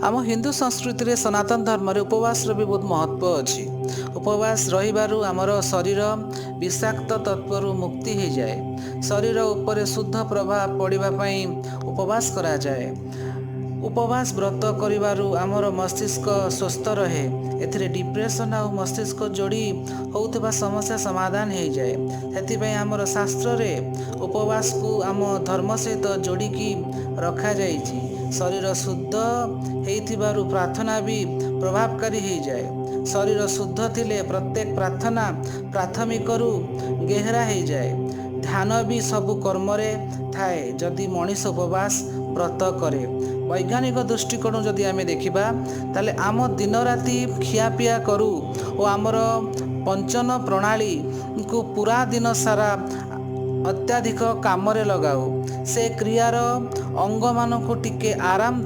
ଆମ ହିନ୍ଦୁ ସଂସ୍କୃତିରେ, ସନାତନ ଧର୍ମରେ ଉପବାସର ବି ବହୁତ ମହତ୍ତ୍ୱ ଅଛି। ଉପବାସ ରହିବାରୁ ଆମର ଶରୀର ବିଷାକ୍ତ ତତ୍ତ୍ୱରୁ ମୁକ୍ତି ହେଇଯାଏ। ଶରୀର ଉପରେ ଶୁଦ୍ଧ ପ୍ରଭାବ ପଡ଼ିବା ପାଇଁ ଉପବାସ କରାଯାଏ। ଉପବାସ ବ୍ରତ କରିବାରୁ ଆମର ମସ୍ତିଷ୍କ ସୁସ୍ଥ ରହେ। ଏଥିରେ ଡିପ୍ରେସନ୍ ଆଉ ମସ୍ତିଷ୍କ ଯୋଡ଼ି ହେଉଥିବା ସମସ୍ୟା ସମାଧାନ ହେଇଯାଏ। ସେଥିପାଇଁ ଆମର ଶାସ୍ତ୍ରରେ ଉପବାସକୁ ଆମ ଧର୍ମ ସହିତ ଯୋଡ଼ିକି ରଖାଯାଇଛି। ଶରୀର ଶୁଦ୍ଧ ହେଇଥିବାରୁ ପ୍ରାର୍ଥନା ବି ପ୍ରଭାବକାରୀ ହେଇଯାଏ। ଶରୀର ଶୁଦ୍ଧ ଥିଲେ ପ୍ରତ୍ୟେକ ପ୍ରାର୍ଥନା ପ୍ରାଥମିକରୁ ଗେହରା ହେଇଯାଏ। ଧ୍ୟାନ ବି ସବୁ କର୍ମରେ ଥାଏ, ଯଦି ମଣିଷ ଉପବାସ ବ୍ରତ କରେ। ବୈଜ୍ଞାନିକ ଦୃଷ୍ଟିକୋଣରୁ ଯଦି ଆମେ ଦେଖିବା, ତାହେଲେ ଆମ ଦିନ ରାତି ଖିଆପିଆ କରୁ ଓ ଆମର ପଞ୍ଚନ ପ୍ରଣାଳୀକୁ ପୁରା ଦିନ ସାରା ଅତ୍ୟଧିକ କାମରେ ଲଗାଉ, ସେ କ୍ରିୟାର ଅଙ୍ଗମାନଙ୍କୁ ଟିକେ ଆରାମ